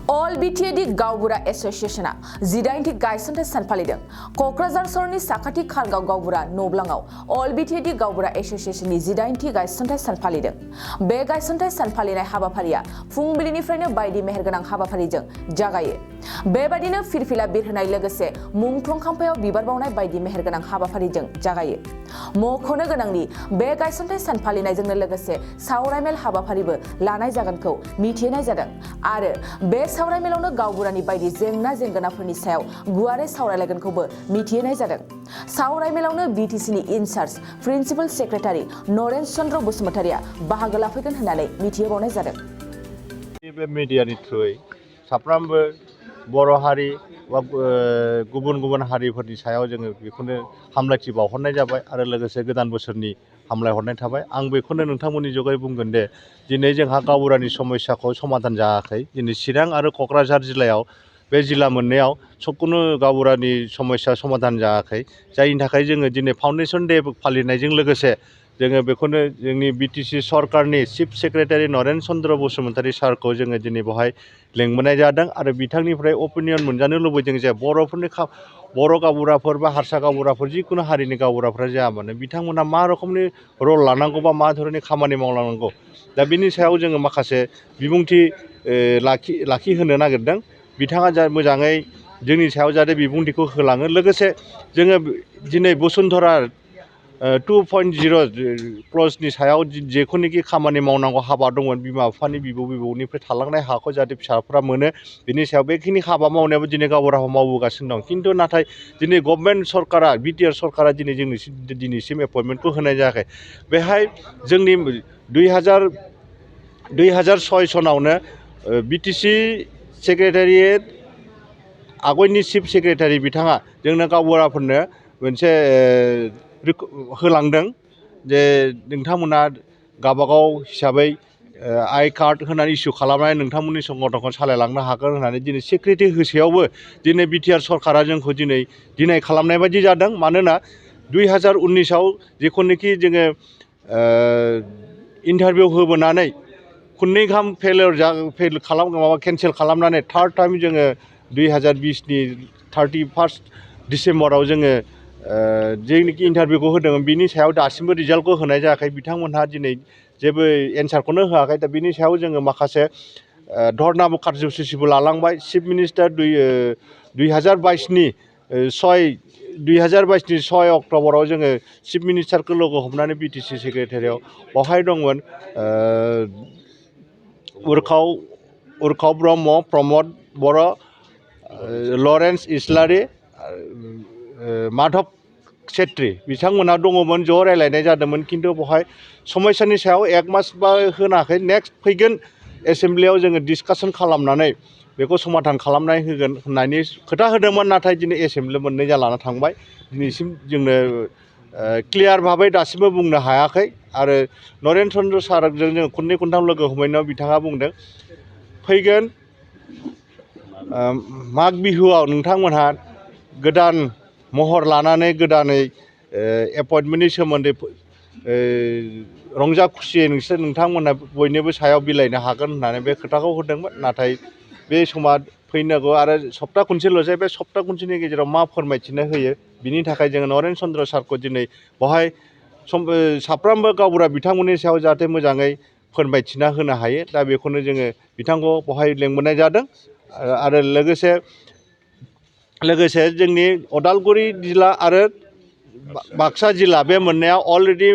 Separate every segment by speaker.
Speaker 1: All BTAD Gaoburah Association जिदाइनथि गायसनथाइ सान फालिदों क'क्राझार सहरनि साखाथि खालगाव गावबुरा न'ब्लाङाव All BTAD Gaoburah Association नि जिदाइनथि गायसनथाइ सान फालिदों। बे गायसनथाइ सान फालिनाय हाबाफारिया फुंबिलिनिफ्रायनो बायदि मेहेरगोनां हाबाफारिजों जागायो। बेबादिनो फिरफिला बिरहोनाय लोगोसे मुंख्लं खाम्फायाव बिबार बावनाय बायदि मेहेरगोनां हाबाफारिजों जागायो। मख'नो गोनांदि बे गायसनथाइ सान फालिनायजोंनो लोगोसे सावरायमेल हाबाफारिबो लानाय जागोनखौ मिथिहोनाय जादों आरो बे सावरायमेलावनो गावबुरानि बायदि जेंना जेंगोनाफोरनि सायाव गुवारै सावरायलायगोनखौबो मिथिहोनाय जादों। सावरायमेलावनो BTCनि in charge principal secretary Naren Chandra बसुमतारिया बाहागो लाफैगोन होननानै मिथिहोबावनाय जादों।
Speaker 2: बे मिडियानि थ्रुयै साफ्रोमबो बर' हारि बा गुबुन गुबुन हारिफोरनि सायाव जोङो बेखौनो हामलायथि बावहरनाय जाबाय आरो लोगोसे गोदान बोसोरनि हामलायहरनाय थाबाय। आं बेखौनो नोंथांमोननि जुगै बुंगोन दे दिनै जोंहा गावबुरानि समस्याखौ समाधान जायाखै। दिनै चिरां आरो क'क्राझार जिल्लायाव बे जिल्ला मोननैयाव सबखौनो गावबुरानि समस्या समाधान जायाखै। जायनि थाखाय जोङो दिनै फाउन्डेसन डे फालिनायजों लोगोसे जोङो बेखौनो जोंनि BTC सरकारनि चिफ सेक्रेटारि नरेन चन्द्र बसुमतारि सारखौ जोङो दिनै बेवहाय लेंबोनाय जादों आरो बिथांनिफ्राय अपिनियन मोनजानो लुबैदों जे बर'फोरनि बर' गावबुराफोर बा हारसा गावबुराफोर जिखुनु हारिनि गावबुराफोरा जाया मानो बिथांमोना मा रोखोमनि रल लानांगौ बा मा धरननि खामानि मावलांनांगौ दा बिनि सायाव जोङो माखासे बिबुंथि लाखिहोनो नागिरदों। बिथाङा जा मोजाङै जोंनि सायाव जाहाथे बिबुंथिखौ होलाङो। लोगोसे जोङो दिनै बसुन्धरा 2.0 क्लजनि सायाव जेखुनिखि खामानि मावनांगौ हाबा दंमोन बिमा बिफानि बिबौनिफ्राय थालांनाय हाखौ जाहाथे फिसाफ्रा मोनो बिनि सायाव बेखिनि हाबा मावनायाबो दिनै गावबुराहा मावबोगासिनो दं। खिन्थु नाथाय दिनै गभर्नमेन्ट सरकारा BTR सरकारा दिनैसिम एपइन्टमेन्टखौ होनाय जायाखै। बेहाय जोंनि 2006 सनावनो BTC सेक्रेटारियेट आगयनि चिफ सेक्रेटारि बिथाङा जोंनो गावबुराफोरनो मोनसे होलांदों जे नोंथांमोना गावबागाव हिसाबै आई कार्ड होनानै इस्यु खालामनानै नोंथांमोननि संगठनखौ सालायलांनो हागोन होननानै दिनै सिक्रिटि होसेयावबो दिनै BTR सरकारा जोंखौ दिनै खालामनाय बायदि जादों। मानोना 2019आव जेखुनिखि जोङो इन्टारभिउ होबोनानै खननै गाहाम केन्सेल खालामनानै थार्ड टाइम जोङो 2020नि 31 डिसेम्बराव जोङो जेनोखि इन्टारभिउखौ होदों बिनि सायाव दासिमबो रिजाल्टखौ होनाय जायाखै। बिथांमोनहा दिनै जेबो एन्सारखौनो होआखै। दा बिनि सायाव जोङो माखासे धर्नाबो कार्ज'सूचिबो लालांबाय। चिफ मिनिस्टार 2022नि 6 अक्ट'बराव जोङो चिफ मिनिस्टारखौ लोगो हमनानै BTC सेक्रेटारियाव बावहाय दंमोन उर्खाव ब्रह्म, प्रमद बर', लरेन्स इस्लारि, माधब छेत्री बिथांमोना दङमोन। ज' रायलायनाय जादोंमोन। खिन्थु बेवहाय समस्यानि सायाव 1 मास बा होनाखै। नेक्स्ट फैगोन एसेम्ब्लियाव जोङो डिसकासन खालामनानै बेखौ समाधान खालामनानै होगोन होननानै खोथा होदोंमोन। नाथाय दिनै एसेम्ब्लि मोननै जालाना थांबाय। दिनैसिम जोंनो क्लियार भाबै दासिमबो बुंनो हायाखै। आरो नरेन चन्द्र सारजों जों खननै खनथाम लोगो हमनायाव बिथाङा बुंदों फैगोन माग बिहुआव नोंथांमोनहा गोदान महर लानानै गोदानै एपइन्टमेन्टनि सोमोन्दै रंजा खुसियै नोंथांमोना बयनिबो सायाव बिलाइनो हागोन होननानै बे खोथाखौ होदोंमोन। नाथाय बे समा फैनांगौ आरो सप्ता खनसेल'सै। बे सप्ता खनसेनि गेजेराव मा फोरमायथिनो होयो बिनि थाखाय जोङो नरेन चन्द्र सारखौ दिनै बेवहाय साफ्रोमबो गावबुरा बिथांमोननि सायाव जाहाथे मोजाङै फोरमायथिना होनो हायो। दा बेखौनो जोङो बिथांखौ बेवहाय लेंबोनाय जादों। आरो लोगोसे जोंनि उदालगुरि जिल्ला आरो बाक्सा जिल्ला बे मोननाया अलरेडि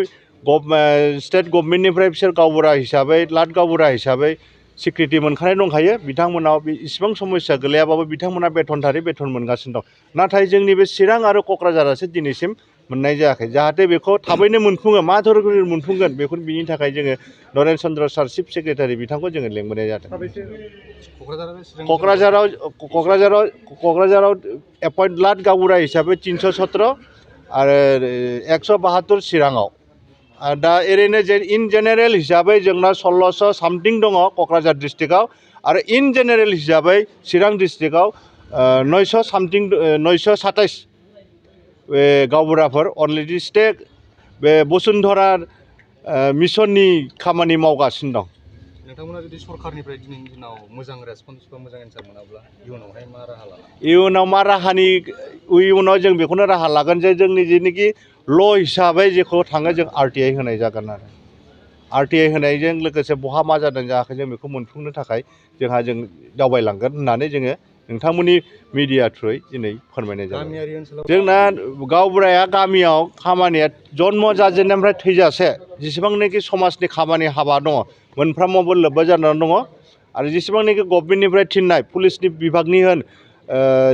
Speaker 2: स्टेट गभर्नमेन्टनिफ्राय बिसोर गावबुरा हिसाबै लाट गावबुरा हिसाबै स्वीकृति मोनखानाय दंखायो। बिथांमोनाव इसिबां समस्या गैयाबाबो बिथांमोना बेथनधारि बेथन मोनगासिनो दं। नाथाय जोंनि बे चिरां आरो क'क्राझारासो दिनैसिम मोननाय जायाखै। जाहाथे बेखौ थाबैनो मोनफुङो मा धरनै मोनफुंगोन बेखौ बिनि थाखाय जोङो नरेन चन्द्र सार चिफ सेक्रेटारि बिथांखौ जोङो लेंबोनाय जादों। क'क्राझाराव एपइन्ट लाट गावबुरा हिसाबै 317 आरो 172 चिराङाव। दा ओरैनो इन जेनेरेल हिसाबै जोंना 1600 सामथिं दङ क'क्राझार डिस्ट्रिक्टआव आरो इन जेनेरेल हिसाबै चिरां डिस्ट्रिक्टआव 927 बे गावबुराफोर अलरेडि बे बसुन्धरा मिसननि खामानि मावगासिनो दं।
Speaker 3: नोंथांमोना जुदि सरखारनिफ्राय दिनैनि दिनाव मोजां रेसपन्स बा मोजां एन्सार मोनाब्ला इयुनावहाय मा राहा लागोन?
Speaker 2: इयुनाव मा राहानि इयुनाव जों बेखौनो राहा लागोन जे जोंनि जेनोखि ल' हिसाबै जेखौ थाङो जों RTI होनाय जागोन आरो RTI होनायजों लोगोसे बहा मा जादों जायाखै जों बेखौ मोनफुंनो थाखाय जों दावबायलांगोन होननानै जोङो नोंथांमोननि मिडिया थ्रुयै दिनै फोरमायनाय जाबाय।
Speaker 3: गामियारि ओनसोलाव
Speaker 2: जोंना गावबुराया गामियाव खामानिया जन्म जाजेननायनिफ्राय थैजासे जेसेबांनाखि समाजनि खामानि हाबा दङ मोनफ्रोमावबो लोब्बा जानानै दङ आरो जेसेबांनाखि गभर्नमेन्टनिफ्राय थिननाय पुलिसनि बिभागनि होन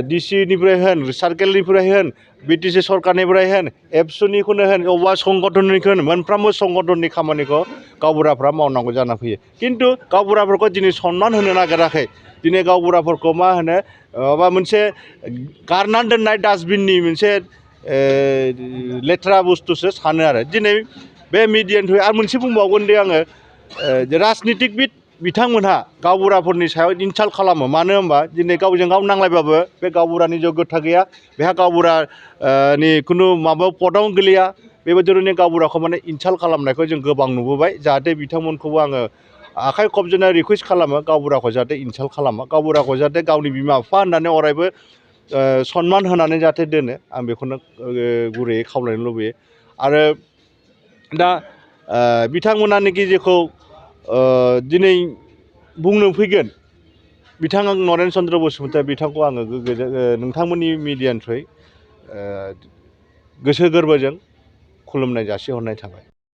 Speaker 2: DC निफ्राय होन सार्केलनिफ्राय होन BTC सरकारनिफ्राय होन एबसुनिखौनो होन अबेबा संगठननिखौ होन मोनफ्रोमबो संगठननि खामानिखौ गावबुराफ्रा मावनांगौ जाना फैयो खिन्थु गावबुराफोरखौ दिनै सनमान होनो नागिराखै दिनै गावबुराफोरखौ मा होनो माबा मोनसे गारनानै दोननाय डास्टबिननि मोनसे लेथ्रा बुस्थुसो सानो आरो दिनै बे मिडियानिफ्राय आरो मोनसे बुंबावगोन दे आङो राजनितिकबिद बिथांमोनहा गावबुराफोरनि सायाव इनसाल्ट खालामो मानो होनबा दिनै गावजों गाव नांलायबाबो बे गावबुरानि जग्यता गैया बेहा गावबुरानि खुनु माबायाव पदआवनो गोलैया बेबायदिनो गावबुराखौ माने इनसाल्ट खालामनायखौ जों गोबां नुबोबाय जाहाथे बिथांमोनखौबो आङो आखाइ खबजेननाय रिकुवेस्ट खालामो गावबुराखौ जाहाथे इनसाल्ट खालामा गावबुराखौ जाहाथे गावनि बिमा बिफा होननानै अरायबो सनमान होनानै जाहाथे दोनो आं बेखौनो गुरैयै खावलायनो लुबैयो आरो दा बिथांमोनानोखि जेखौ दिनै बुंनो फैगोन बिथां नरेन चन्द्र बसुमतारी बिथांखौ आङो नोंथांमोननि मिडियानिफ्राय गोसो गोरबोजों खुलुमनाय जासिहरनाय थाबाय।